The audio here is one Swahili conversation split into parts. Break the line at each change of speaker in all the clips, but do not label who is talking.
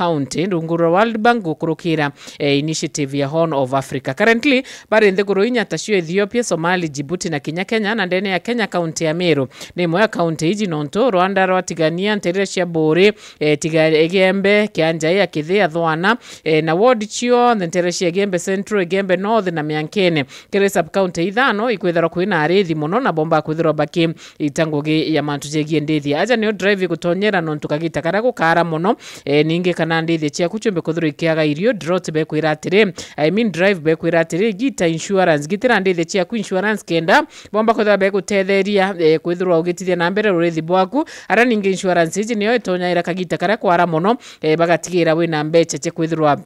County rungu rwa World Bank gukurukira initiative ya Horn of Africa. Currently bari nthiguru inya tacio Ethiopia, Somali, Djibouti na kinya Kenya, na ndene ya Kenya county ya Meru ni imwe ya county iji nontu Rwanda rwatigania nterere cia Buri, tiga Igembe, Kianja ya Kithia, Thwana, na ward cionthe nterere cia Igembe Central, Igembe North na Miankene. Kiri sub county ithano ikwithirwa kwina arithi muno na bomba kwithirwa baki itangugi ya mantu jegie ndithi aja nio drive gutonyera nontu kagita karia gukara muno, ningi kana ndithi ciaku chumbe kuthirwa ikiaga irio drought bekwira atiri, I mean drive bekwira atiri gita insurance gitira ndithi ciaku insurance kenda bomba kwithirwa begutetheria, kwithirwa ugitithia na mbere rurithi bwaku ara ningi insurance iji nio itonyaira kagita karia kwara muno, bagatigira wina mbeca cia kwithirwa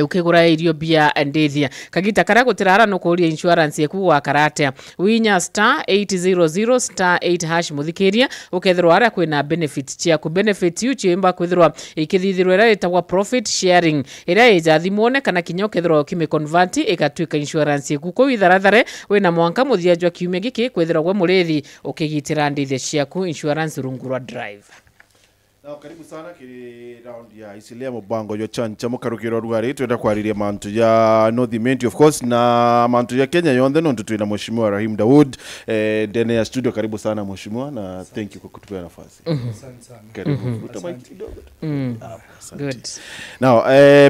ukigura irio bia ndithia kagita karia gutirara nukuria insurance yaku gwakara atia. Winya star 800 star 8 hash muthikiria ukethirwa aria kwina benefit ciaku. Benefit iu ciimba kwithirwa ikithithirwa iria itagwa profit sharing iria ija thimuone kana kinya ukethirwa ukimi convert ikatuika insurance yaku kuu itharathare wina mwanka muthia jwa kiumia giki kwithirwa gwe murithi ukigitira ndithia ciaku insurance rungu rwa drive.
Na karibu sana kiri round ya isilia mubango yo chancha mukarukiro rugari twenda kwariria mantu ya North Imenti of course na mantu ya Kenya yonthe nontu twina Mheshimiwa Rahim Daud, ndene ya studio. Karibu sana Mheshimiwa na thank you kwa kutupea nafasi.
Asante sana.
Karibu. Uta kidogo.
Good.
Now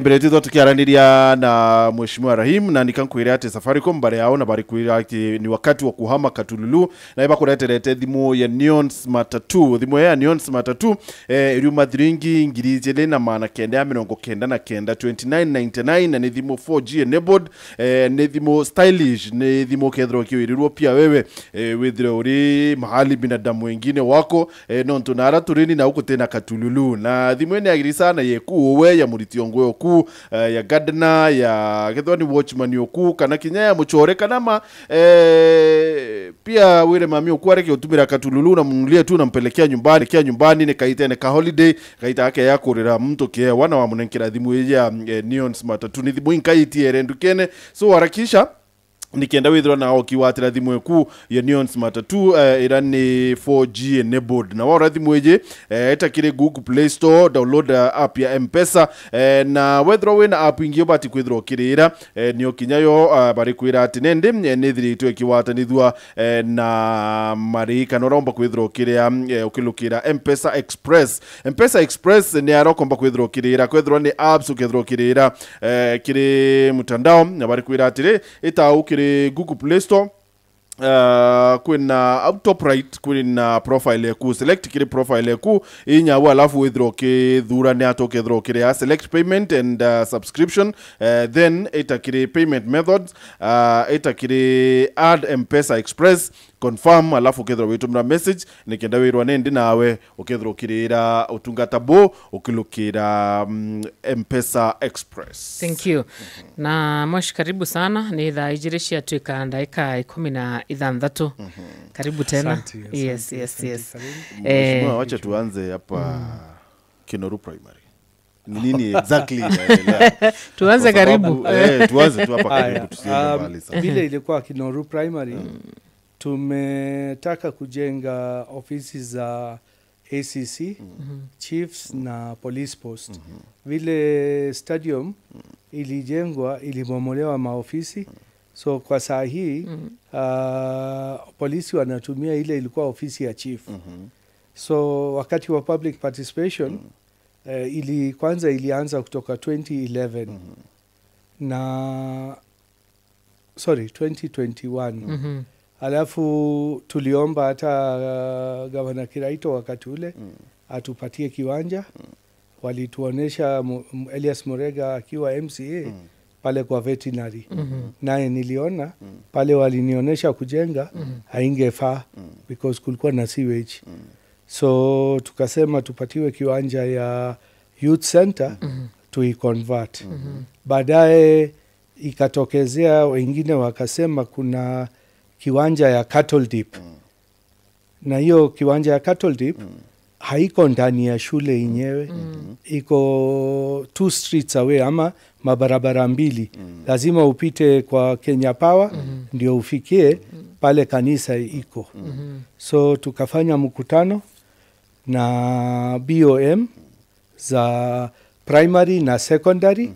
mbere tu tukiaraniria na Mheshimiwa Rahim na nikankwira ati Safaricom bare yao na bari kwira ati ni wakati wa kuhama katululu na iba kureterete thimu ya Neon Smart 2, thimu ya Neon Smart 2 iriuma thiringi ngiri ijiri na mana kenda ya mirongo kenda na kenda 2999 na ni thimu 4G enabled, ni thimu stylish, ni thimu kethro kiwirirwo pia wewe, withire uri mahali binadamu wengine wako, nontu nara turini na huko tena katululu na thimu ene agiri sana yeku we ya muritiongo yoku, ya gardener ya kethwa ni watchman yoku kana kinya ya muchore kana ma, pia wire mami oku areke utumira katululu na mnunulie tu nampelekea nyumbani kia nyumbani ni kaite ne ka holiday kaita yake ya kurira mtu kie wana wa munenkira thimu ya Neon Smart 2 ni thimu inkaitiere ndukene so harakisha nikienda withirwa na okiwatira thimu eku ya Neon Smart 2, ira ni 4G enabled na wora thimu eje, etakire Google Play Store download app ya M-Pesa, na wethirwa wina app ingi bati kwithirwa ukirira, ni okinyayo, bari kwira ati nende ni thiritwe kiwatanithua, na mari kana uromba kwithirwa ukiria, ukilukira M-Pesa Express. M-Pesa Express ni arokomba kwithirwa ukirira kwithirwa ni apps ukithirwa ukirira, kiri mutandao na bari kwira atiri ita ukiri Google Play Store, kwina up top right kwina profile yaku select kiri profile yaku inyawo alafu withdraw ke thura ni atoke throw kiri select payment and subscription, then itakiri payment methods, itakiri add M-Pesa Express confirm alafu ukethirwa witumira message nikenda wirwa nendi nawe ukethirwa ukirira utungata bo ukilukira M-Pesa Express.
Thank you. Na mwashi karibu sana ni thaa ijiri ciatuika ndaika 16. Karibu tena.
Asante, asante,
Yes, yes, yes.
Mheshimiwa, wacha tuanze hapa Kinoru Primary. Ni nini exactly inaendelea?
Tuanze karibu.
Tuanze tu hapa karibu tusiende mbali sana.
Vile ilikuwa Kinoru Primary, tumetaka kujenga ofisi za ACC, chiefs na police post. Vile stadium ilijengwa, ilibomolewa maofisi. So kwa saa hii polisi wanatumia ile ilikuwa ofisi ya chief. So wakati wa public participation, kwanza ilianza kutoka 2011 na sorry 2021. Alafu tuliomba hata Gavana Kiraito wakati ule atupatie kiwanja. Walituonesha Elias Murega akiwa MCA pale kwa veterinary. Naye niliona pale walinionyesha kujenga haingefaa because kulikuwa na sewage. So tukasema tupatiwe kiwanja ya youth center tuiconvert. Baadaye ikatokezea wengine wakasema kuna kiwanja ya cattle dip. Na hiyo kiwanja ya cattle dip haiko ndani ya shule yenyewe. Iko 2 streets away ama mabarabara mbili. Lazima upite kwa Kenya Power ndio ufikie pale kanisa iko. So tukafanya mkutano na BOM za primary na secondary.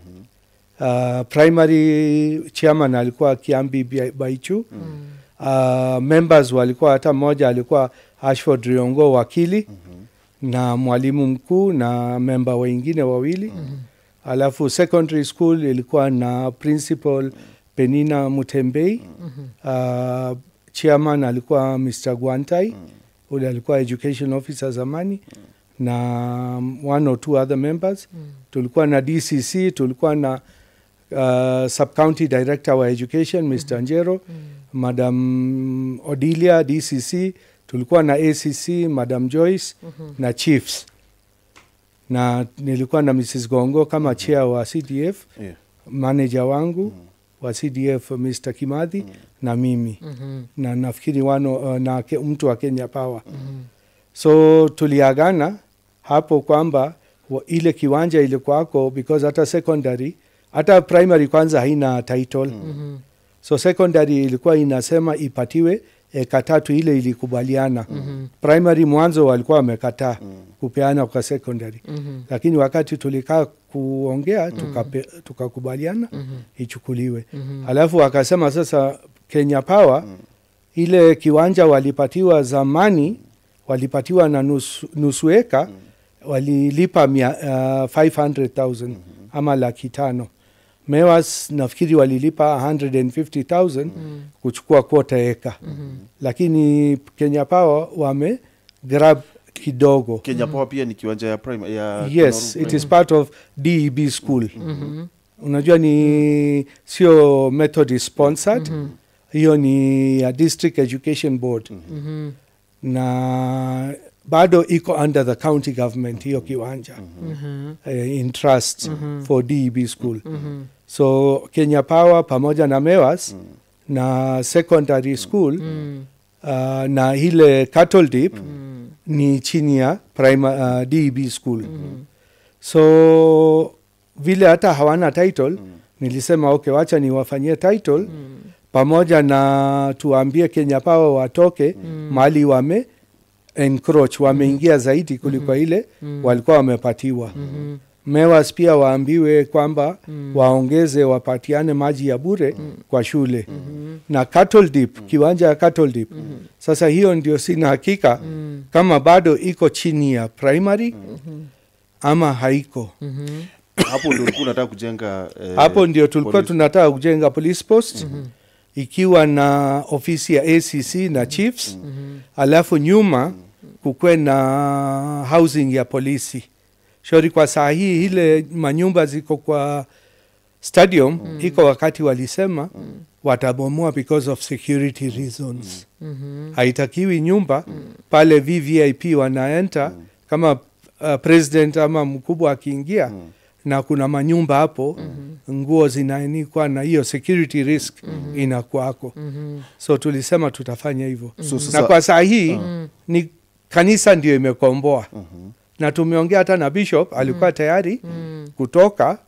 Primary chairman alikuwa Kiambi Baichu. Members walikuwa, hata mmoja alikuwa Ashford Riongo wakili, na mwalimu mkuu na member wengine wawili. Alafu secondary school ilikuwa na principal Penina Mutembei. Chairman alikuwa Mr. Guantai, ule alikuwa education officer zamani, na one or two other members. Tulikuwa na DCC, tulikuwa na sub-county director wa education Mr. Njero, Madam Odilia DCC, tulikuwa na ACC Madam Joyce, na chiefs, na nilikuwa na Mrs. Gongo kama chair wa CDF, manager wangu wa CDF Mr. Kimathi, na mimi, na nafikiri na mtu wa Kenya Power. So tuliagana hapo kwamba ile kiwanja ilikuwako, because hata secondary, hata primary kwanza haina title. So secondary ilikuwa inasema ipatiwe eka 3, ile ilikubaliana. Primary mwanzo walikuwa wamekataa kupeana kwa secondary. Lakini wakati tulikaa kuongea, tukakubaliana ichukuliwe. Alafu wakasema sasa Kenya Power, ile kiwanja walipatiwa zamani, walipatiwa na nusu eka, walilipa 500,000 ama 500,000. Mewas nafikiri walilipa 150,000 kuchukua quarter eka. Lakini Kenya Power wame grab kidogo.
Kenya Power pia ni kiwanja ya primary ya
Yes, it is part of DEB school. Unajua ni sio Methodist sponsored. Hiyo ni ya District Education Board. Na bado iko under the county government hiyo kiwanja. In trust for DEB school. So Kenya Power pamoja na Mewas na secondary school, na ile cattle dip ni chini ya DEB school. So vile hata hawana title, nilisema okay, wacha niwafanyie title, pamoja na tuambie Kenya Power watoke mahali wame encroach, wameingia zaidi kuliko ile walikuwa wamepatiwa. Mewas pia waambiwe kwamba waongeze, wapatiane maji ya bure kwa shule. Na cattle dip, kiwanja ya cattle dip. Sasa hiyo ndio sina hakika kama bado iko chini ya primary ama haiko.
Hapo ndio tulikuwa tunataka kujenga
hapo ndio tulikuwa tunataka kujenga police post, ikiwa na ofisi ya ACC na chiefs. Alafu nyuma kukwe na housing ya polisi. Shauri kwa saa hii ile manyumba ziko kwa stadium, iko wakati walisema watabomoa because of security reasons. Haitakiwi nyumba pale VVIP wanaenter, kama president ama mkubwa akiingia, na kuna manyumba hapo, nguo zinaanikwa na hiyo security risk inakuwako. So tulisema tutafanya hivyo.
So,
na kwa saa hii ni kanisa ndio imekomboa. Na tumeongea hata na bishop, alikuwa tayari kutoka,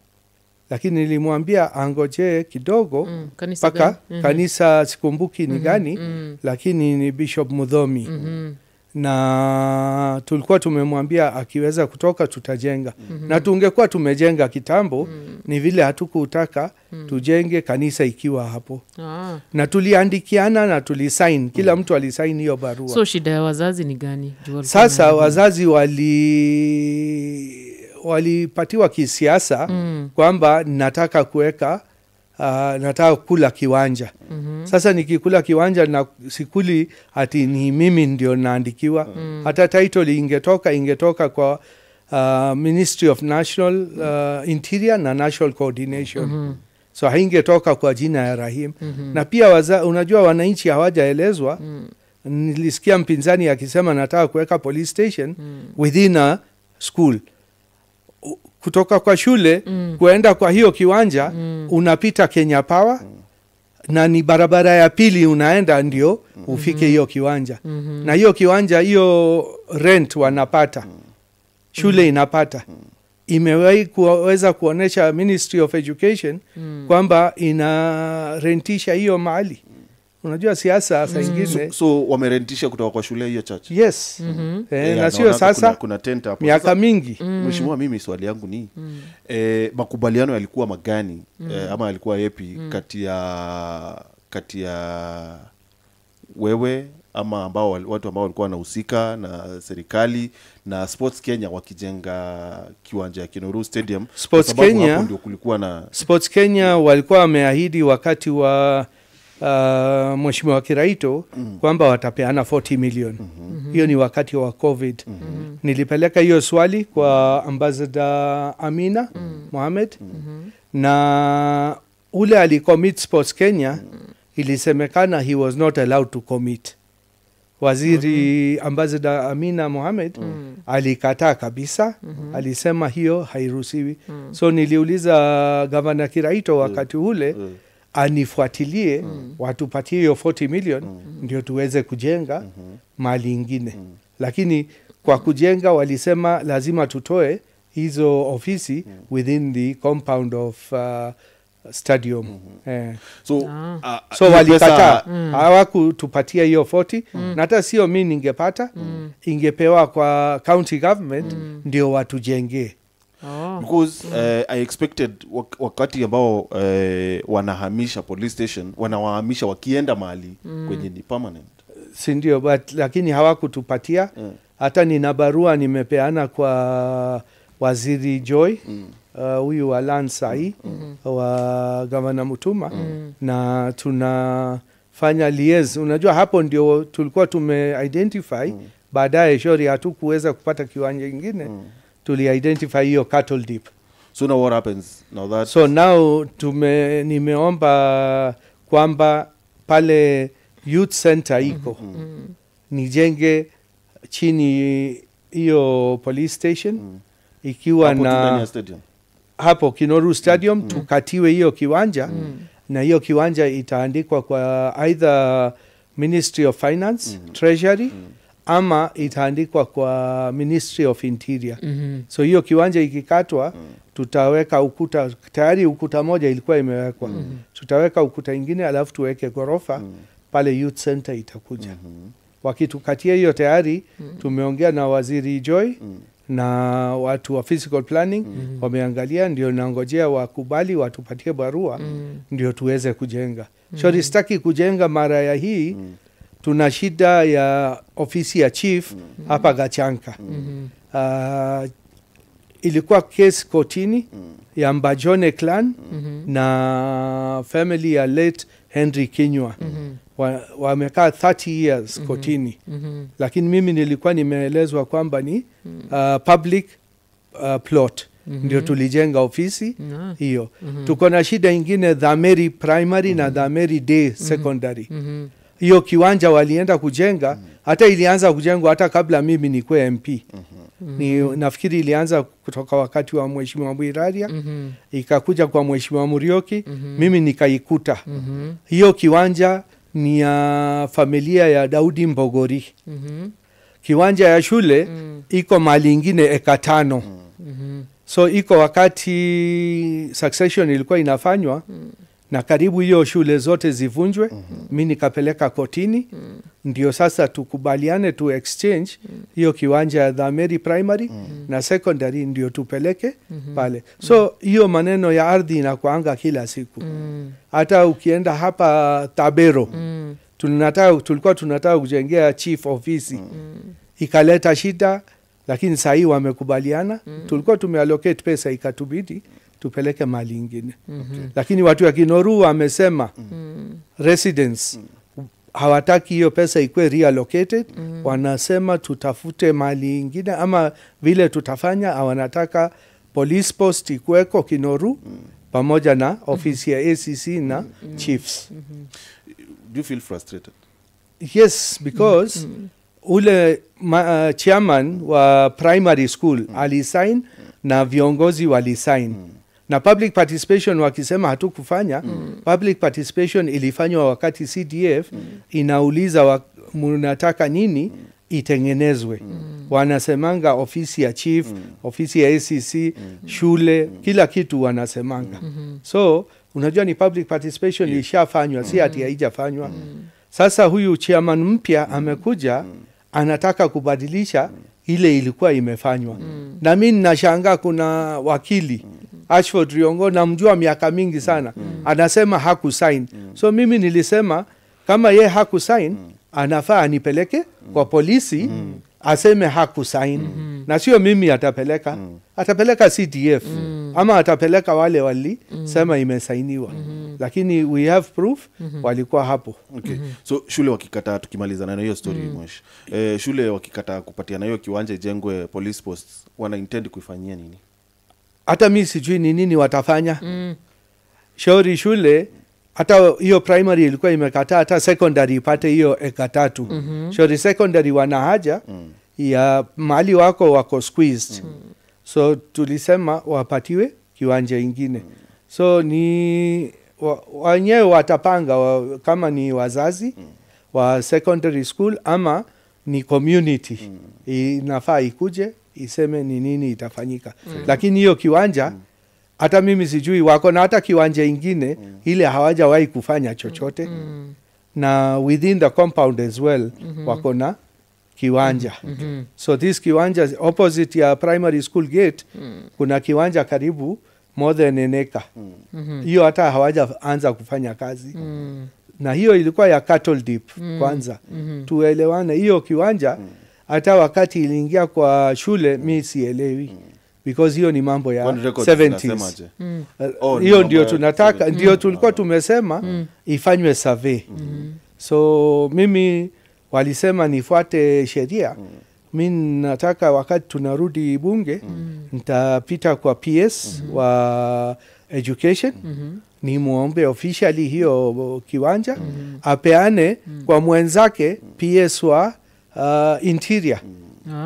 lakini nilimwambia angoje kidogo
Kanisa
paka kanisa sikumbuki ni gani, lakini ni Bishop Mudhomi. Na tulikuwa tumemwambia akiweza kutoka tutajenga. Na tungekuwa tumejenga kitambo, ni vile hatukutaka tujenge kanisa ikiwa hapo. Na tuliandikiana na tulisign, kila mtu alisign hiyo barua.
So shida ya wazazi ni gani?
Sasa wazazi walipatiwa kisiasa kwamba nataka kuweka, nataka kula kiwanja. Sasa nikikula kiwanja na sikuli ati ni mimi ndio naandikiwa. Hata title ingetoka kwa Ministry of National Interior na National Coordination. So haingetoka kwa jina ya Rahim. Na pia unajua wananchi hawajaelezwa. Nilisikia mpinzani akisema nataka kuweka police station within a school. Kutoka kwa shule kuenda kwa hiyo kiwanja, unapita Kenya Power, na ni barabara ya pili unaenda ndio ufike hiyo kiwanja. Na hiyo kiwanja hiyo rent wanapata, shule inapata. Imewahi kuweza kuonesha Ministry of Education kwamba inarentisha hiyo mahali. Unajua siasa saa ingine.
So wamerentisha kutoka kwa shule hiyo church.
Yes. Na sio
naona
sasa,
kuna tent hapo.
miaka
Sasa,
mingi.
Mheshimiwa, mimi swali yangu ni makubaliano yalikuwa magani ama yalikuwa yepi kati ya wewe ama ambao watu ambao walikuwa wanahusika na serikali na Sports Kenya wakijenga kiwanja ya Kinoru Stadium? Kwa
Sports
sababu
Kenya,
hapo ndio kulikuwa na
Sports Kenya walikuwa wameahidi wakati wa Mheshimiwa Kiraito kwamba watapeana 40 million. Hiyo ni wakati wa COVID. Nilipeleka hiyo swali kwa Ambassador Amina Mohamed, na ule alicommit Sports Kenya, ilisemekana he was not allowed to commit. Waziri Ambassador Amina Mohamed alikataa kabisa, alisema hiyo hairuhusiwi. So niliuliza Gavana Kiraito wakati ule anifuatilie, watupatie hiyo 40 million ndio tuweze kujenga mali ingine. Lakini kwa kujenga walisema lazima tutoe hizo ofisi within the compound of stadium.
So,
So
hiyo
walikataa,
pesa-
hawakutupatia hiyo 40, na hata sio mi ningepata, ingepewa kwa county government ndio watujengee.
Because I expected wakati ambao wanahamisha police station, wanawahamisha wakienda mahali kwenye ni permanent.
Si ndio? But lakini hawakutupatia. Hata nina barua nimepeana kwa Waziri Joy, huyu wa land sahi, wa Gavana Mutuma, na tunafanya liaise. Unajua hapo ndio tulikuwa tume identify baadaye, shori hatukuweza kupata kiwanja ingine, tuli identify hiyo cattle dip.
So now what happens now that
So now nimeomba kwamba pale youth center iko, nijenge chini hiyo police station ikiwa
hapo tu ndani
na
ya stadium?
Hapo Kinoru Stadium, tukatiwe hiyo kiwanja, na hiyo kiwanja itaandikwa kwa either Ministry of Finance, Treasury, ama itaandikwa kwa Ministry of Interior. So hiyo kiwanja ikikatwa, tutaweka ukuta. Tayari ukuta moja ilikuwa imewekwa, tutaweka ukuta ingine, alafu tuweke ghorofa pale. Youth center itakuja wakitukatia hiyo. Tayari tumeongea na Waziri Joy na watu wa physical planning, wameangalia, ndio nangojea wakubali, watupatie barua ndio tuweze kujenga. Shori sitaki kujenga mara ya hii. Tuna shida ya ofisi ya chief hapa Gachanka. Ilikuwa kesi kotini ya Mbajone clan na family ya late Henry Kinyua. Wamekaa 30 years kotini, lakini mimi nilikuwa nimeelezwa kwamba ni public plot, ndio tulijenga ofisi hiyo. Tuko na shida ingine Dhameri Primary na Dhameri Day Secondary. Hiyo kiwanja walienda kujenga, hata ilianza kujengwa hata kabla mimi nikuwe MP. Ni nafikiri ilianza kutoka wakati wa Mheshimiwa Mwiraria, ikakuja kwa Mheshimiwa Murioki, mimi nikaikuta. Hiyo kiwanja ni ya familia ya Daudi Mbogori. Kiwanja ya shule iko mali ingine eka 5. So iko wakati succession ilikuwa inafanywa na karibu hiyo shule zote zivunjwe, mi nikapeleka kotini, ndio sasa tukubaliane tu exchange hiyo kiwanja ya Dhameri Primary na Secondary, ndio tupeleke pale. So hiyo maneno ya ardhi inakuanga kila siku. Hata ukienda hapa Tabero, tulikuwa tunataka kujengea chief ofisi, ikaleta shida, lakini sahii wamekubaliana. Tulikuwa tumeallocate pesa, ikatubidi tupeleke mali ingine. Lakini watu wa Kinoru wamesema, residents hawataki hiyo pesa ikuwe reallocated. Wanasema tutafute mali ingine ama vile tutafanya. Wanataka police post ikuweko Kinoru pamoja na ofisi ya ACC na chiefs.
Do you feel frustrated?
Yes, because ule chairman wa primary school alisign na viongozi walisign, na public participation wakisema hatukufanya. Public participation ilifanywa wakati CDF inauliza munataka nini itengenezwe. Wanasemanga ofisi ya chief, ofisi ya ACC, shule, kila kitu wanasemanga. So Unajua ni public participation ishafanywa, si ati haijafanywa. Sasa huyu chairman mpya amekuja, anataka kubadilisha ile ilikuwa imefanywa. Na mi ninashangaa kuna wakili Ashford Riongo, namjua miaka mingi sana, anasema hakusign. So mimi nilisema kama ye hakusign, anafaa anipeleke kwa polisi aseme hakusign. Na sio mimi atapeleka, atapeleka CDF ama atapeleka wale walisema imesainiwa. Lakini we have proof walikuwa hapo.
Okay. So shule wakikataa, tukimalizana na hiyo story mwesh, shule wakikataa kupatiana hiyo kiwanja ijengwe police posts, wana intend kuifanyia nini?
Hata mi sijui ni nini watafanya. Shauri shule, hata hiyo primary ilikuwa imekataa, hata secondary ipate hiyo eka 3. Shauri secondary wana haja ya mahali wako squeezed. So tulisema wapatiwe kiwanja ingine. So ni wenyewe watapanga kama ni wazazi wa secondary school ama ni community. Inafaa ikuje iseme ni nini itafanyika. Lakini hiyo kiwanja hata mimi sijui wako na hata kiwanja ingine ile hawajawahi kufanya chochote. Na within the compound as well wako na kiwanja. So this kiwanja opposite ya primary school gate, kuna kiwanja karibu more than an acre. Hiyo hata hawajaanza kufanya kazi. Na hiyo ilikuwa ya cattle dip kwanza. Tuelewane, hiyo kiwanja hata wakati iliingia kwa shule mi sielewi. Because hiyo ni mambo ya 70s. Hiyo ndio tunataka, ndio tulikuwa tumesema ifanywe survey. So mimi walisema nifuate sheria. Mi nataka wakati tunarudi bunge, nitapita kwa PS wa education, ni muombe officially hiyo kiwanja, apeane kwa mwenzake PS wa interior.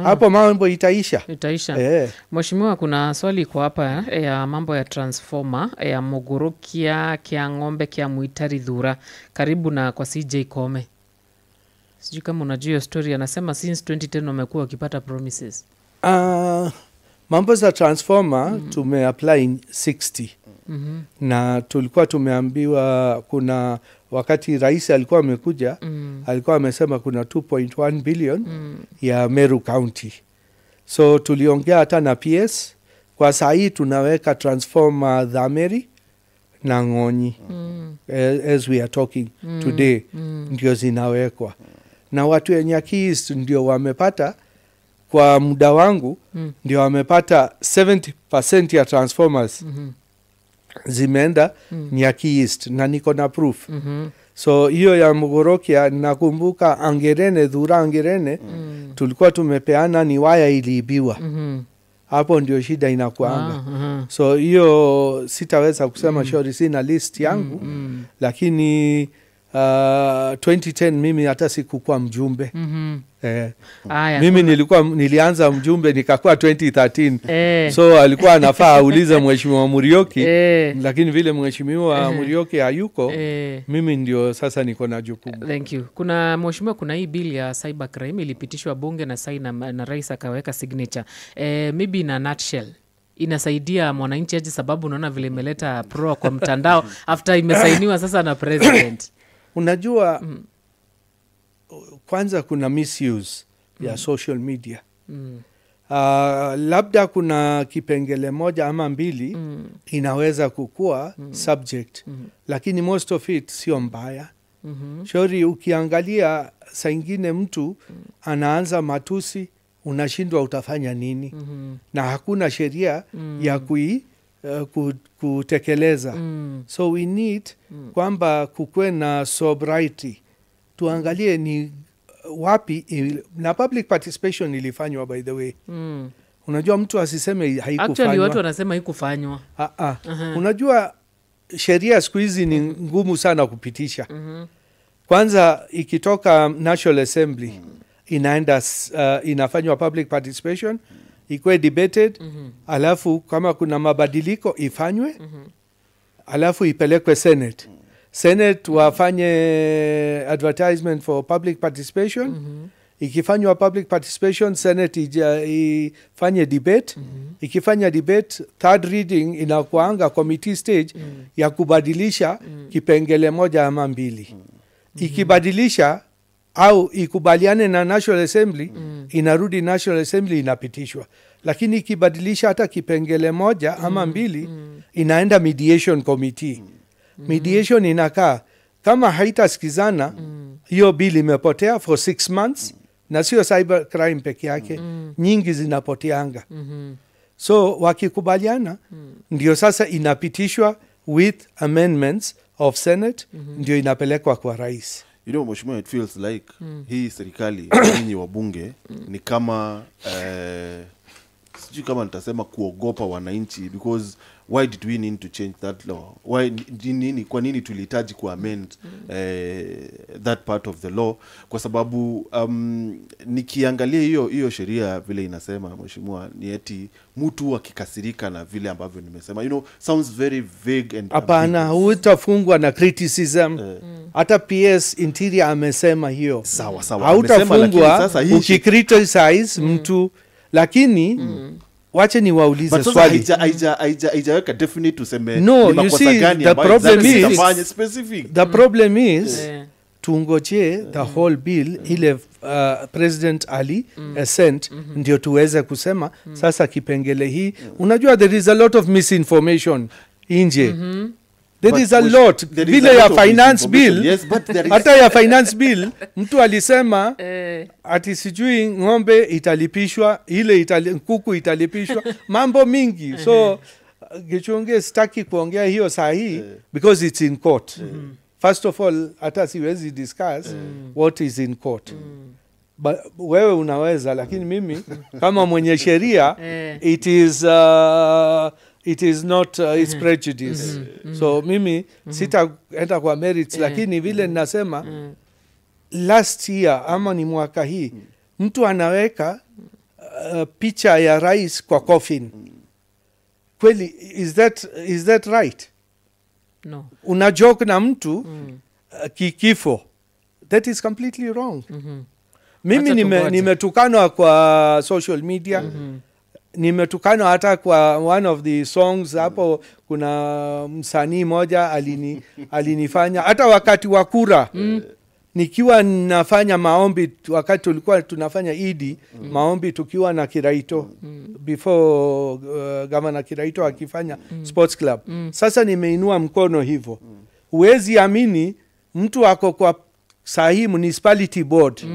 Hapo mambo itaisha.
Itaisha. Mheshimiwa, kuna swali kwa hapa ya mambo ya transformer ya Mugurukia kia ng'ombe kia Muitari Dhura karibu na kwa CJ Kome. Sijui kama unajua hiyo story. Anasema since 2010 wamekuwa wakipata promises.
Mambo za transformer tumeapply 60. Na tulikuwa tumeambiwa kuna wakati rais alikuwa amekuja, alikuwa amesema kuna 2.1 billion ya Meru County. So tuliongea hata na PS, kwa saa hii tunaweka transformer Dhameri na Ng'onyi. As we are talking today ndio zinawekwa. Na watu wa Nyaki East ndio wamepata, kwa muda wangu ndio wamepata 70% ya transformers zimeenda Nyaki East, na niko na proof. So hiyo ya Mugurukia nakumbuka Angerene, Dhura Angerene, tulikuwa tumepeana ni waya iliibiwa. Hapo ndio shida inakuanga. So hiyo sitaweza kusema shauri, sina list yangu. Lakini 2010 mimi hata sikukuwa mjumbe. Mimi nilianza mjumbe nikakuwa 2013. So alikuwa anafaa aulize Mheshimiwa Murioki, lakini vile Mheshimiwa Murioki hayuko, mimi ndio sasa niko na jukumu.
Thank you. Kuna mheshimiwa, kuna hii bill ya cybercrime ilipitishwa bunge na saini na rais akaweka signature. Maybe in a nutshell inasaidia mwananchi aje, sababu unaona vile imeleta pro kwa mtandao after imesainiwa sasa na president.
Unajua kwanza kuna misuse ya social media. Labda kuna kipengele moja ama mbili inaweza kukua subject, lakini most of it sio mbaya. Shauri ukiangalia saa ingine mtu anaanza matusi, unashindwa utafanya nini. Na hakuna sheria ya kutekeleza. So we need kwamba kukue na sobriety. Tuangalie ni wapi na public participation ilifanywa, by the way. Unajua mtu asiseme haikufanywa.
Actually watu wanasema haikufanywa.
Unajua sheria siku hizi ni ngumu sana kupitisha. Kwanza ikitoka National Assembly inaenda inafanywa public participation, ikuwe debated, alafu kama kuna mabadiliko ifanywe, alafu ipelekwe Senate. Senate wafanye advertisement for public participation, Ikifanywa public participation, Senate ifanye debate. Ikifanya debate, third reading inakuanga committee stage ya kubadilisha kipengele moja ama mbili. Ikibadilisha au ikubaliane na National Assembly, inarudi National Assembly, inapitishwa. Lakini ikibadilisha hata kipengele moja ama mbili, inaenda mediation committee. Mediation inakaa, kama haitasikizana, hiyo bill imepotea for 6 months. Na sio cyber crime peke yake, nyingi zinapoteanga. So wakikubaliana, ndio sasa inapitishwa with amendments of Senate, ndio inapelekwa kwa rais.
You know, mheshimiwa, it feels like hii serikali, nyinyi wabunge, ni kama sijui kama nitasema kuogopa wananchi, because why did we need to change that law? Why, nini, kwa nini tulihitaji kuamend that part of the law? Kwa sababu nikiangalia hiyo sheria vile inasema, mheshimiwa, ni eti mtu akikasirika na vile ambavyo nimesema, sounds very vague and
Hapana,
ambiguous.
hutafungwa na criticism. Hata PS Interior amesema hiyo.
Sawa sawa, amesema, lakini
Hautafungwa
sasa hii
ukicriticize mtu, lakini wache niwaulize
But sasa
swali.
haijaweka definite tuseme
No,
ni
you
makosa
see,
gani
the
ambayo
problem
exactly itafanya specific.
The problem is tungoje the whole bill ile President ali assent, ndio tuweze kusema sasa kipengele hii. Unajua, there is a lot of misinformation nje. There
But
is a lot.
There is
Vile
a
ya
lot of
finance
misinformation.
bill,
Yes, but there is
hata ya finance bill, mtu alisema ati sijui ng'ombe italipishwa ile kuku italipishwa, mambo mingi. So Gichunge, sitaki kuongea hiyo saa hii because it's in court. First of all, hata siwezi discuss what is in court. But wewe unaweza, lakini mimi kama mwenye sheria, it is not it's prejudice. So mimi sitaenda kwa merits, lakini vile ninasema, last year ama ni mwaka hii, mtu anaweka picha ya rais kwa coffin. Kweli, is that right?
No.
Una joke na mtu kifo. That is completely wrong. Mimi
Acha tungoje.
nimetukanwa kwa social media, nimetukanwa hata kwa one of the songs hapo. Kuna msanii moja alinifanya, hata wakati wa kura, nikiwa nafanya maombi, wakati tulikuwa tunafanya Idi maombi tukiwa na Kiraito, before Gavana Kiraito akifanya sports club. Sasa nimeinua mkono hivyo, huwezi amini, mtu ako kwa sahii municipality board,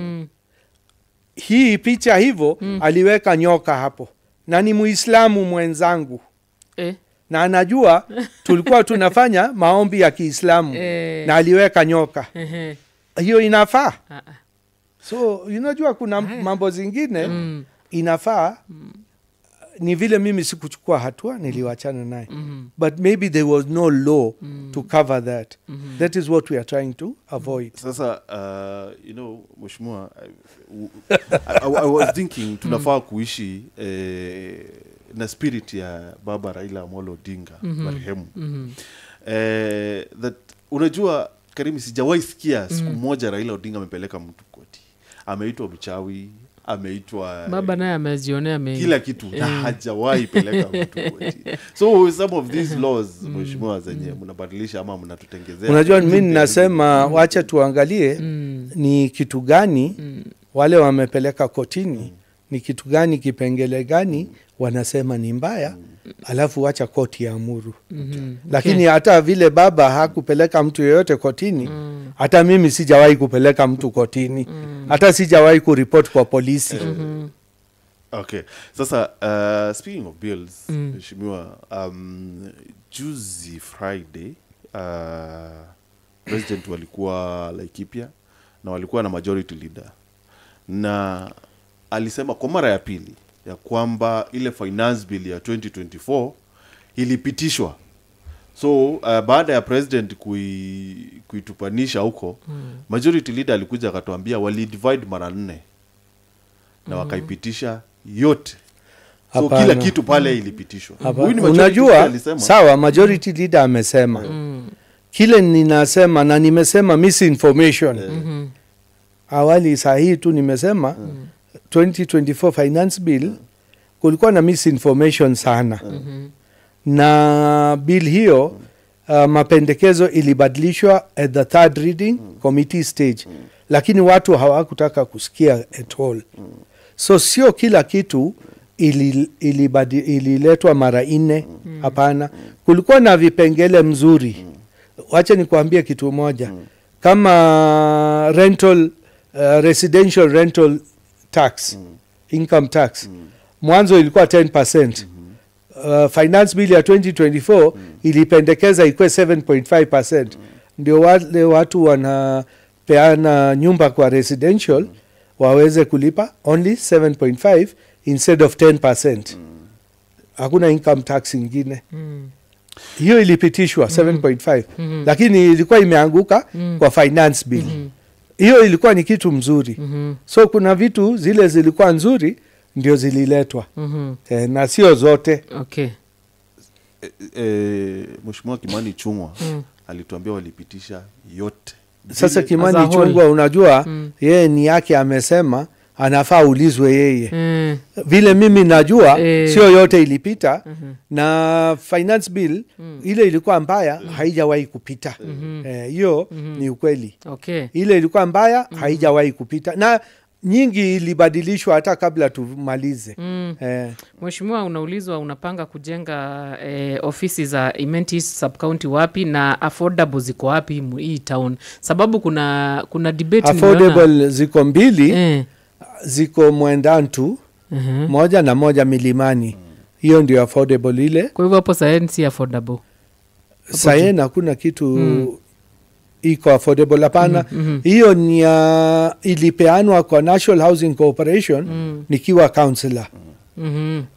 hii picha hivyo, aliweka nyoka hapo, na ni Muislamu mwenzangu na anajua tulikuwa tunafanya maombi ya Kiislamu, na aliweka nyoka. Hiyo inafaa?
Ah, ah.
So unajua kuna mambo zingine inafaa. Ni vile mimi sikuchukua hatua, niliwachana naye, but maybe there was no law to cover that. That is what we are trying to avoid.
Sasa mheshimiwa, I was thinking tunafaa kuishi na spirit ya baba Raila Amolo Odinga marehemu, that unajua, Karimi, sijawahi sikia siku moja Raila Odinga amepeleka mtu koti. Ameitwa mchawi, ameitwa
Baba naye amejionea mengi.
Kila kitu, na hajawahi peleka mtu koti. So some of these laws, mheshimiwa, zenye mnabadilisha ama mnatutengezea,
Unajua, mi ninasema wacha tuangalie ni kitu gani wale wamepeleka kotini, ni kitu gani, kipengele gani wanasema ni mbaya, alafu wacha koti ya amuru. Lakini hata vile baba hakupeleka mtu yeyote kotini, hata mimi sijawahi kupeleka mtu kotini, hata sijawahi kuripoti kwa polisi.
Okay. Sasa speaking of bills, mheshimiwa, juzi Friday president walikuwa Laikipia na walikuwa na majority leader, na alisema kwa mara ya pili ya kwamba ile finance bill ya 2024 ilipitishwa. So baada ya president kuitupanisha huko, majority leader alikuja akatuambia walidivide mara nne na wakaipitisha yote. So
Hapana.
kila kitu pale ilipitishwa.
Hapa,
Huyu ni majority leader
unajua,
alisema.
Sawa, majority leader amesema. Kile ninasema, na nimesema misinformation. Awali saa hii tu nimesema 2024 finance bill kulikuwa na misinformation sana. Na bill hiyo mapendekezo ilibadilishwa at the third reading committee stage. Lakini watu hawakutaka kusikia at all. So sio kila kitu ililetwa mara 4. Hapana. Kulikuwa na vipengele mzuri. Wacha nikuambie kitu moja. Kama rental residential rental tax, income tax, mwanzo ilikuwa 10%. Finance bill ya 2024 ilipendekeza ikuwe 7.5%. Ndio wale watu wanapeana nyumba kwa residential waweze kulipa only 7.5 instead of 10%. Hakuna income tax ingine. Hiyo ilipitishwa 7.5. Lakini ilikuwa imeanguka kwa finance bill. Hiyo ilikuwa ni kitu mzuri. So kuna vitu zile zilikuwa nzuri ndio zililetwa. Na sio zote.
Okay.
Mheshimiwa Kimani Ichung'wah alituambia walipitisha yote.
Sasa Kimani Ichung'wah unajua yeye ni yake amesema anafaa ulizwe yeye. Vile mimi najua sio yote ilipita. Na finance bill ile ilikuwa mbaya haijawahi kupita. Hiyo ni ukweli.
Okay.
Ile ilikuwa mbaya haijawahi kupita. Na nyingi ilibadilishwa hata kabla tumalize.
Mheshimiwa, unaulizwa unapanga kujenga ofisi za Imenti East Sub-County wapi na affordable ziko wapi hii town? Sababu kuna debate
affordable ziko mbili. Ziko Mwendantu moja na moja Milimani. Hiyo ndio affordable ile.
Kwa hivyo hapo Sayen si affordable.
Sayen hakuna kitu iko affordable hapana. Hiyo ni ilipeanwa kwa National Housing Corporation nikiwa councillor.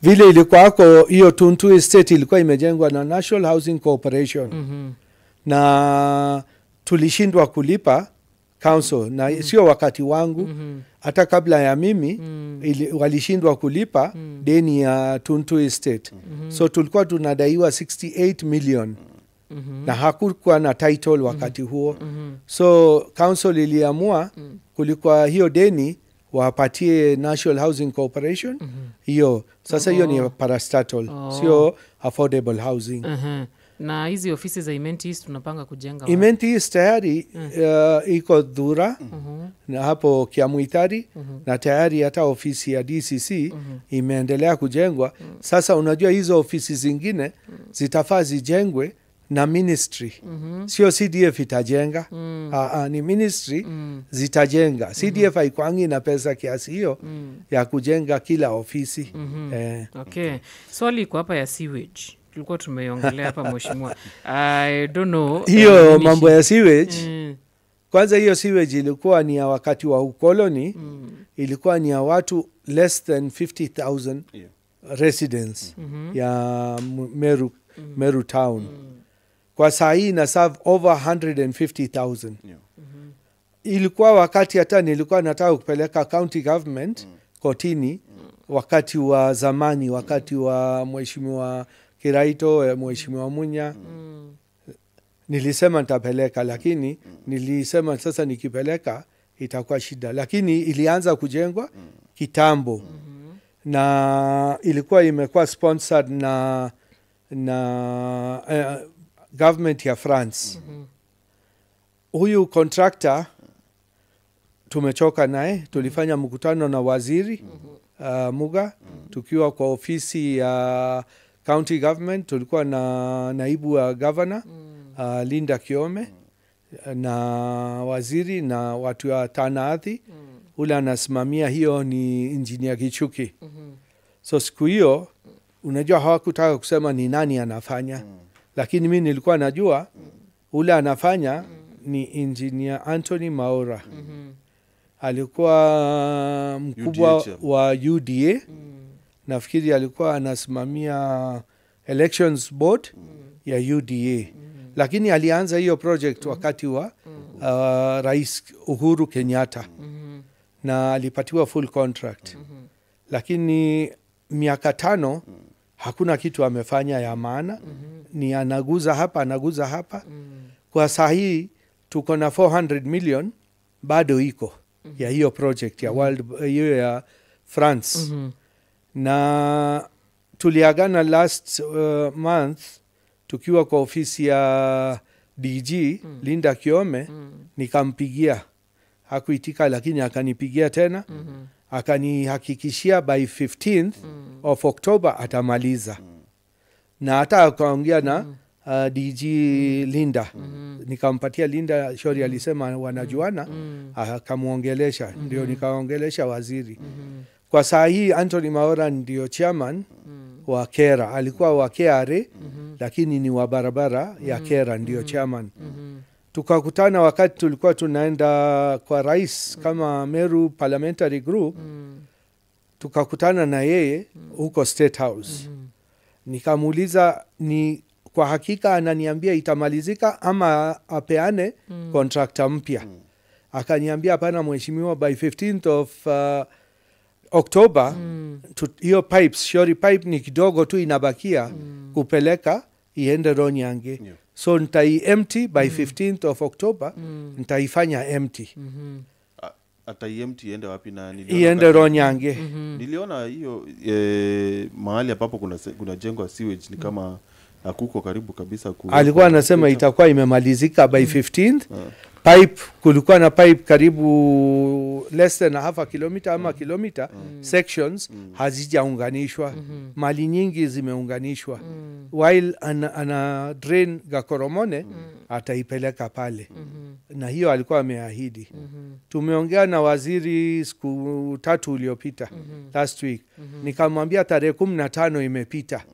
Vile ilikuwa hako hiyo Tuntu Estate ilikuwa imejengwa na National Housing Corporation. Na tulishindwa kulipa council na sio wakati wangu. Hata kabla ya mimi walishindwa kulipa deni ya Tuntu Estate. So tulikuwa tunadaiwa 68 million. Na hakukuwa na title wakati huo. So council iliamua kulikuwa hiyo deni wapatie National Housing Corporation. Hiyo sasa hiyo ni parastatal, sio affordable housing.
Na hizi ofisi za Imenti East tunapanga kujenga wapi?
Imenti East tayari iko Dhura na hapo Kiamuitari na tayari hata ofisi ya DCC imeendelea kujengwa. Sasa unajua hizo ofisi zingine zitafaa zijengwe na ministry. Sio CDF itajenga. Ni ministry zitajenga. CDF haikuangi na pesa kiasi hiyo ya kujenga kila ofisi.
Okay. Swali iko hapa ya sewage. Tulikuwa tumeongelea hapa mheshimiwa. I don't know.
Hiyo mambo ya sewage. Kwanza hiyo sewage ilikuwa ni ya wakati wa ukoloni. Ilikuwa ni ya watu less than 50,000 residents ya Meru town. Kwa saa hii ina serve over 150,000. Ilikuwa wakati hata nilikuwa nataka kupeleka county government kotini wakati wa zamani, wakati wa Mheshimiwa Kiraito, Mheshimiwa Munya. Nilisema nitapeleka, lakini nilisema sasa nikipeleka itakuwa shida. Lakini ilianza kujengwa kitambo. Na ilikuwa imekuwa sponsored na government ya France. Huyu contractor tumechoka naye, tulifanya mkutano na waziri Muga tukiwa kwa ofisi ya county government, tulikuwa na naibu wa governor Linda Kiome na waziri na watu wa Tana-Athi. Ule anasimamia hiyo ni engineer Kichuki. So siku hiyo unajua hawakutaka kusema ni nani anafanya. Lakini mimi nilikuwa najua ule anafanya ni engineer Anthony Maura. Alikuwa mkubwa wa UDA. Nafikiri alikuwa anasimamia elections board ya UDA. Lakini alianza hiyo project wakati wa Rais Uhuru Kenyatta. Na alipatiwa full contract. Lakini miaka 5 hakuna kitu amefanya ya maana. Ni anaguza hapa, anaguza hapa. Kwa saa hii tuko na 400 million bado iko. ya hiyo project ya World, hiyo ya France. Na tuliagana last month tukiwa kwa ofisi ya DG Linda Kiome. Nikampigia, hakuitika, lakini akanipigia tena, akanihakikishia by 15th of October atamaliza. Na hata akaongea na DG Linda. Nikampatia Linda shauri, alisema wanajuana, akamwongelesha. Ndio nikaongelesha waziri. Kwa saa hii Anthony Maora ndio chairman wa KeRRA. Alikuwa wa KRA, lakini ni wa barabara ya KeRRA ndio chairman. Tukakutana wakati tulikuwa tunaenda kwa rais kama Meru Parliamentary Group. Tukakutana na yeye huko State House. Nikamuuliza ni kwa hakika ananiambia itamalizika ama apeane contractor mpya. Akaniambia hapana mheshimiwa, by 15th of October hiyo pipes, Shori pipe ni kidogo tu inabakia kupeleka iende Ronyange. So nitai empty by 15th of October, nitaifanya empty.
Ata empty iende wapi? Na niliona
Iende Ronyange.
Niliona hiyo mahali ambapo kuna jengwa sewage ni kama hakuko karibu kabisa
Alikuwa anasema itakuwa imemalizika by 15th. Pipe, kulikuwa na pipe karibu less than a half a kilometer ama kilomita sections hazijaunganishwa. Mali nyingi zimeunganishwa. While ana drain Gakoromone, ataipeleka pale, na hiyo alikuwa ameahidi. Tumeongea na waziri siku 3 uliopita, last week. Nikamwambia tarehe 15 imepita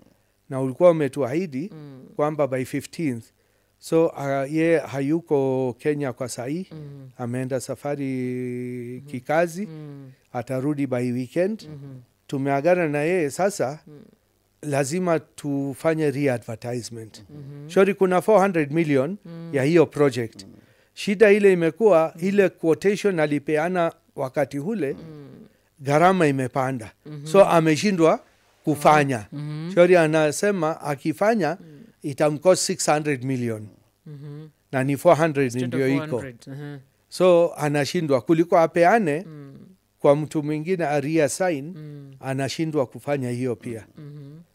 na ulikuwa umetuahidi kwamba by 15th. So ye hayuko Kenya kwa sahii, ameenda safari kikazi, atarudi by weekend. Tumeagana na yeye sasa lazima tufanye re-advertisement. Shori kuna 400 million ya hiyo project. Shida ile imekuwa ile quotation alipeana wakati ule, gharama imepanda, so ameshindwa kufanya. Shori anasema akifanya itamcost 600 million na ni 400
Instead of
ndio iko.
400.
So anashindwa, kuliko apeane kwa mtu mwingine areassign, anashindwa kufanya hiyo pia.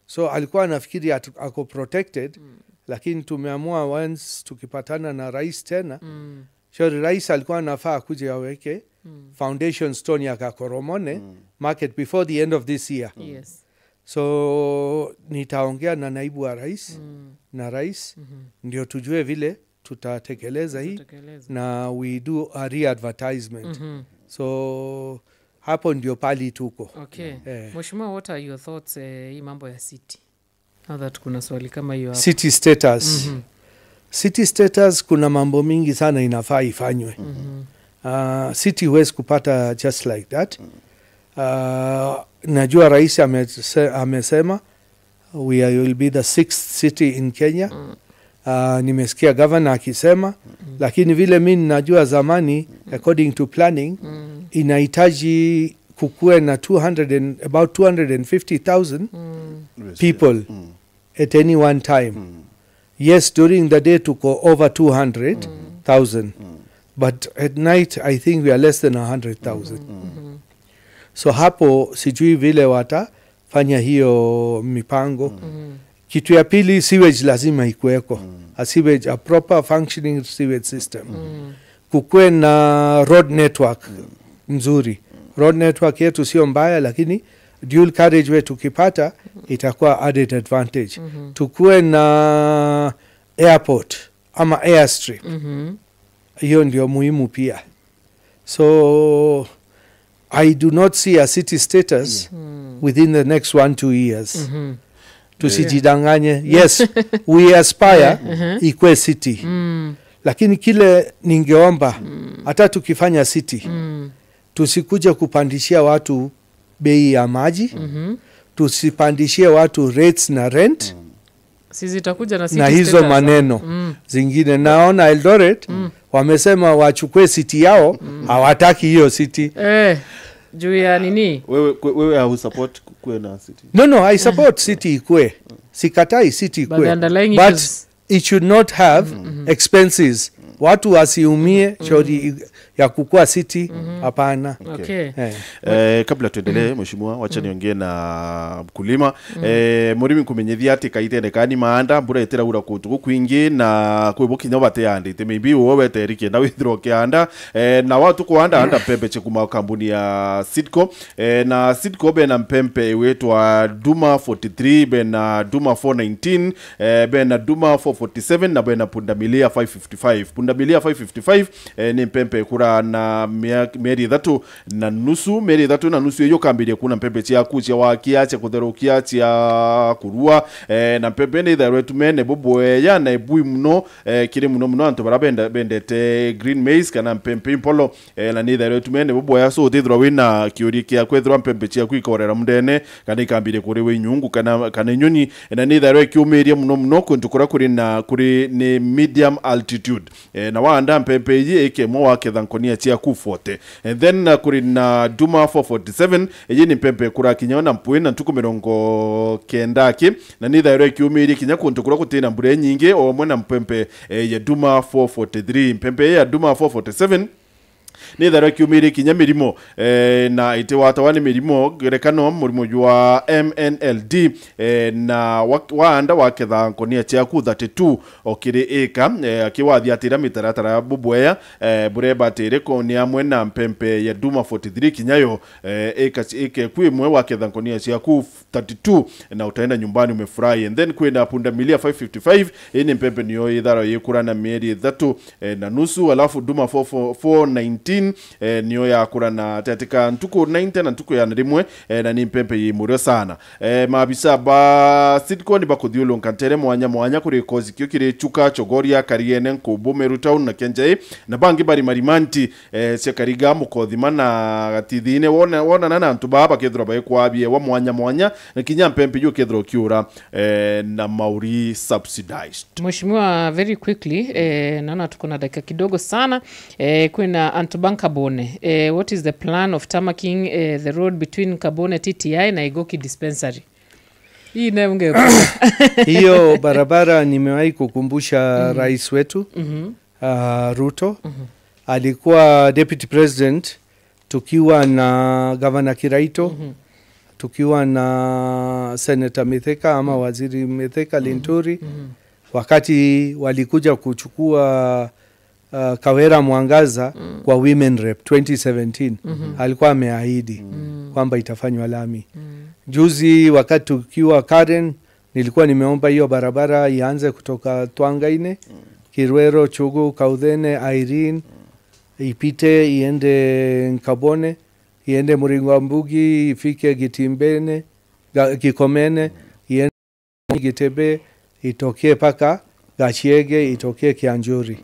So alikuwa anafikiri ako protected, lakini tumeamua once tukipatana na rais tena, shauri rais alikuwa anafaa kuja aweke foundation stone ya Gakoromone market before the end of this year. So nitaongea na naibu wa rais na rais ndio tujue vile tutatekeleza hii
Tekeleza.
Na we do a re-advertisement. So hapo ndio pali tuko.
Okay.
Eh.
Mheshimiwa, what are your thoughts hii mambo ya city? Now that kuna swali kama hiyo hapo.
City status. City status, kuna mambo mingi sana inafaa ifanywe. City huwezi kupata just like that. Najua rais amesema we will be the sixth city in Kenya. Nimesikia governor akisema, lakini vile mi najua zamani, according to planning, inahitaji kukuwe na 200 and, about 250,000 people at any one time. Yes, during the day tuko over 200,000, but at night I think we are less than 100,000. So hapo sijui vile watafanya hiyo mipango. Kitu ya pili, sewage lazima ikuweko. A sewage, a proper functioning sewage system. Kukuwe na road network mzuri. Road network yetu sio mbaya, lakini dual carriageway tukipata itakuwa added advantage. Tukuwe na airport ama airstrip, hiyo ndio muhimu pia. So I do not see a city status within the next 1-2 years. Tusijidanganye. Yes, we aspire ikwe city, lakini kile ningeomba, hata tukifanya city, tusikuje kupandishia watu bei ya maji, tusipandishie watu rates na rent
Si zitakuja na city
na hizo
status,
maneno zingine. Naona Eldoret wamesema wachukue city yao, hawataki hiyo city.
Eh, juu ya nini?
Wewe hausupport kuwe na city?
No, I support city ikue. Sikatai city
But the
ikue,
underlying
but
issues
it should not have expenses, watu wasiumie. Shauri ya kukua city, hapana.
Okay.
Kabla tuendelee, mheshimiwa, wacha niongee na mkulima. Murimi kumenyethia ati kaitene kani maanda mbura itiraura kutuku kwingi na kwibo kinya bateyandite maybe uwe weterike na withiro kianda na watu kuanda anda mpembe chekuma kampuni ya Sidco na Sidco bena mpempe wetwa Duma 43, bena Duma 419, bena Duma 447 na bena Pundamilia 555. Pundamilia 555 ni mpempe kura na mieri 3.5, mieri 3.5 iyo kambirie kuna mpempe chia kuchia wakia chia kutherukia chia kurua na mpempe ni itherwe tumene bubwe ya na ibui muno kiri muno muno antu bara bendete green maize kana mpempe impolo na ni itherwe tumene bubwe so uthithirwa wina kiuria kia kwethirwa mpempe chia kwikorera mundene kana ikambire kuri wi nyungu kana nyoni na ni itherwe kiumirie muno muno kundu kuria kuri na kuri ni medium altitude na waanda mpempe iyi ikemwo waketha nkonia chia ku 40. And then kuri na Duma 447 iyi ni mpempe kura kinya na mpui na ntuku 90 ki na ni itherwe kiumirie kinya kundu kuria gutina mbura nyingi o mwe na mpempe ya Duma 443. Mpempe ya Duma 447 ni itherwe kiumire kinya mirimo na ite watawani mirimo gerekano murimo jwa MNLD na waanda waketha nkonia chiaku 32 okiri eka akiwathi atira mitaratara bubweya bureba tireko ni amwe na mpempe ya Duma 43 kinyayo eka eke kwimwe waketha nkonia chiaku 32 na utaenda nyumbani umefurahi. And then kwenda Pundamilia 555 ni mpempe niyo itharo yikura na mieri 3.5, alafu Duma 419 niyo yakura na tatika ntuku 90 na ntuku ya rimwe na ni mpempe yimurio sana. Maabisa ba Sidco ni bakuthiulunka nkantere mwanya mwanya kuri kozi kio kiri chuka Chogoria Kariene Nkubu Meru Town na Kenjai na bangi bari marimanti sekariga mukothima na gatithine wona na nantu baba kethro bae kwabie wa mwanya mwanya na kinya mpempe yu kethro kiura na mauri subsidized.
Mheshimiwa, very quickly naona tuko na dakika kidogo sana. Kuna Antoban Kabone. What is the plan of tarmacking the road between Kabone TTI na Igoki Dispensary? Hii nayo
hiyo barabara nimewahi kukumbusha rais wetu Ruto. Alikuwa deputy president tukiwa na Governor Kiraito, tukiwa na Senator Mithika ama Waziri Mithika Linturi. Wakati walikuja kuchukua Kawera Mwangaza kwa Women Rep 2017, alikuwa ameahidi kwamba itafanywa lami. Juzi wakati tukiwa Karen nilikuwa nimeomba hiyo barabara ianze kutoka Twangaine, Kirwero, Chugu, Kauthene, Irene, ipite iende Nkabone, iende Muringwambugi, ifike Gitimbene, Gikomene, iende Gitebe, itokee paka Gachiege, itokee Kianjuri.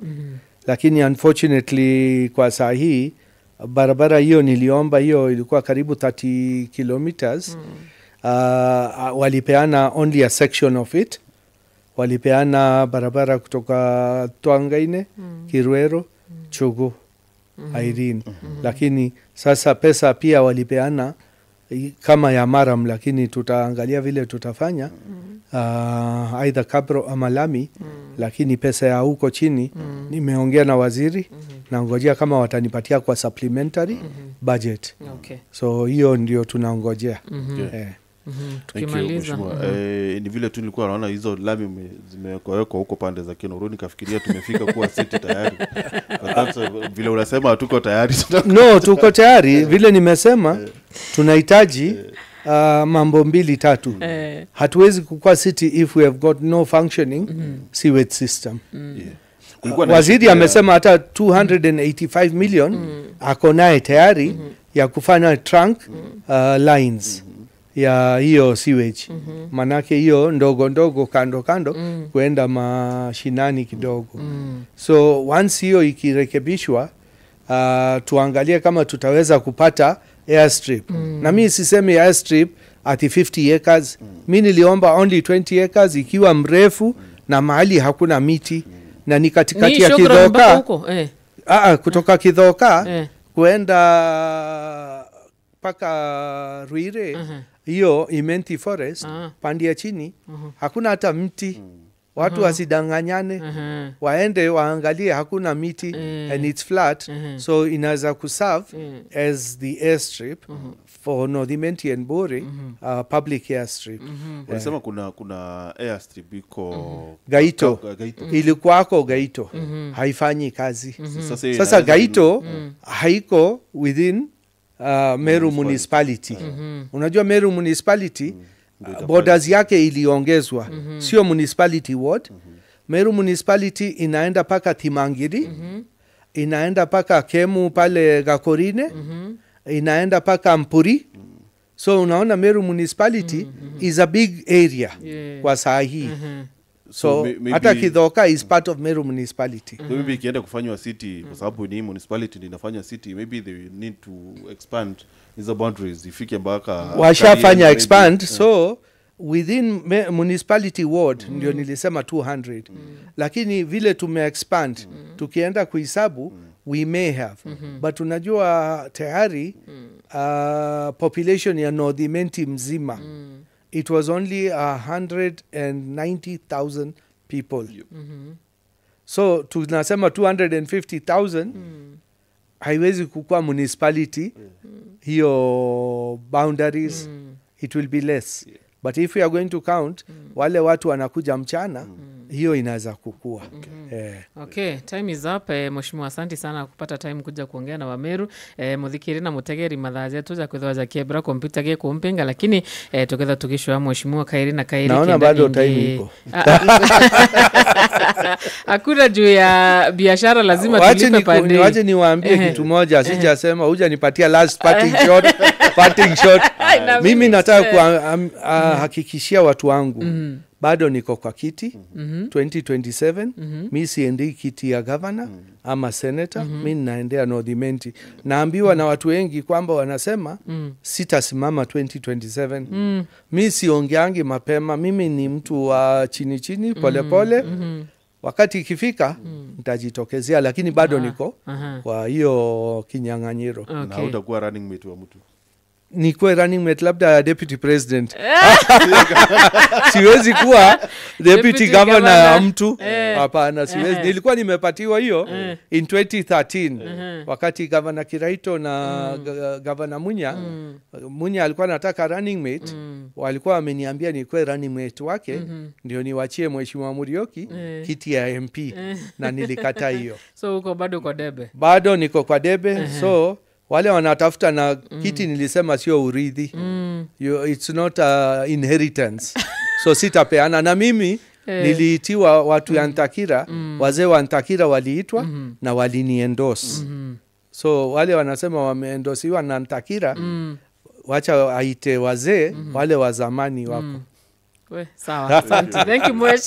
Lakini unfortunately kwa saa hii barabara hiyo niliomba hiyo ilikuwa karibu 30 kilometers. Walipeana only a section of it. Walipeana barabara kutoka Twangaine, Kirwero, Chugu, Irene. Lakini sasa pesa pia walipeana kama ya maram, lakini tutaangalia vile tutafanya aidha kabro ama lami. Lakini pesa ya huko chini nimeongea na waziri na ngojea kama watanipatia kwa supplementary budget.
Okay.
So hiyo ndio tunaongojea.
Tukimaliza
ni vile tu nilikuwa naona hizo lami zimewekwa huko pande za Kinoro, nikafikiria tumefika kuwa city tayari. But vile unasema tuko tayari.
No, tuko tayari. Vile nimesema tunahitaji mambo mbili tatu. Hatuwezi kukua city if we have got no functioning sewage system. Waziri amesema hata 285 million ako naye tayari ya kufanya trunk lines ya hiyo sewage. Manake hiyo ndogo ndogo kando kando kuenda mashinani kidogo. So once hiyo ikirekebishwa, tuangalie kama tutaweza kupata airstrip. Na mimi sisemi airstrip ati 50 acres. Mimi niliomba only 20 acres ikiwa mrefu na mahali hakuna miti na ni katikati ya Kithoka. Kutoka Kithoka kuenda paka Ruire, hiyo Imenti Forest, pandi ya chini, hakuna hata mti. Watu wasidanganyane, waende waangalie, hakuna miti and it's flat, so inaweza kuserve as the airstrip for North Imenti and Buri, public airstrip.
Wanasema kuna airstrip iko
Gaito.
Gaito.
Ilikuwako Gaito, haifanyi kazi.
Sasa hiyo
Sasa
inaweza-
Gaito haiko within Meru municipality. Unajua Meru municipality, borders yake iliongezwa, sio municipality ward. Meru municipality inaenda paka Timangiri, inaenda paka Kemu pale Gakorine, inaenda paka Mpuri. So unaona Meru municipality is a big area kwa saa hii. So, hata Kithoka is part of Meru municipality.
So maybe ikienda kufanywa city, kwa sababu ni municipality ndio inafanya city, maybe they need to expand hizo boundaries ifike mpaka
Washafanya
Karieni, maybe.
expand, so within municipality ward ndio nilisema 200, lakini vile tume expand, tukienda kuhesabu we may have, but unajua tayari population ya North Imenti mzima, it was only 190,000 people. So tunasema 250,000 haiwezi kukua municipality hiyo boundaries, it will be less. But if we are going to count wale watu wanakuja mchana, hiyo inaweza kukua.
Okay, time is up. Mheshimiwa, asante sana kupata time kuja kuongea na Wameru. Muthikiri na mutegeri mathaja tuja kwithwa jakiebra kompyuta gikumpinga, lakini tuketha tukishwa mheshimiwa kairi na kairi.
Naona
kenda
bado
ingi.
Time iko.
Hakuna juu ya biashara lazima
Wache
tulipe pande hii.
Wache niwaambie kitu moja sijasema, hujanipatia last parting shot, parting shot.
Na
Mimi
mimi,
nataka kuhakikishia watu wangu bado niko kwa kiti 2027. Mi siendei kiti ya gavana ama senator, mi ninaendea North Imenti. Naambiwa na watu wengi kwamba wanasema sitasimama 2027. Mi siongeangi mapema, mimi ni mtu wa chini chini, polepole. Wakati ikifika nitajitokezea, lakini bado niko kwa hiyo kinyang'anyiro.
Na utakuwa running mate wa mtu?
Nikuwe running mate labda ya deputy president. Siwezi kuwa deputy
Deputy
governor ya
governor.
mtu, hapana, siwezi. Nilikuwa nimepatiwa hiyo in 2013 wakati Governor Kiraito na Governor Munya. Munya alikuwa anataka running mate, walikuwa wameniambia nikuwe running mate wake ndio niwachie Mheshimiwa Murioki kiti ya MP, na nilikataa hiyo.
So uko bado kwa debe?
Bado niko kwa debe. So wale wanatafuta na kiti, nilisema sio urithi. It's not a inheritance, so sitapeana. Na mimi niliitiwa, watu ya Ntakira, wazee wa Ntakira waliitwa na waliniendorse. So wale wanasema wameendorsiwa na Ntakira, wacha aite wazee wale wa zamani wako.
We, sawa, asante. Thank you much.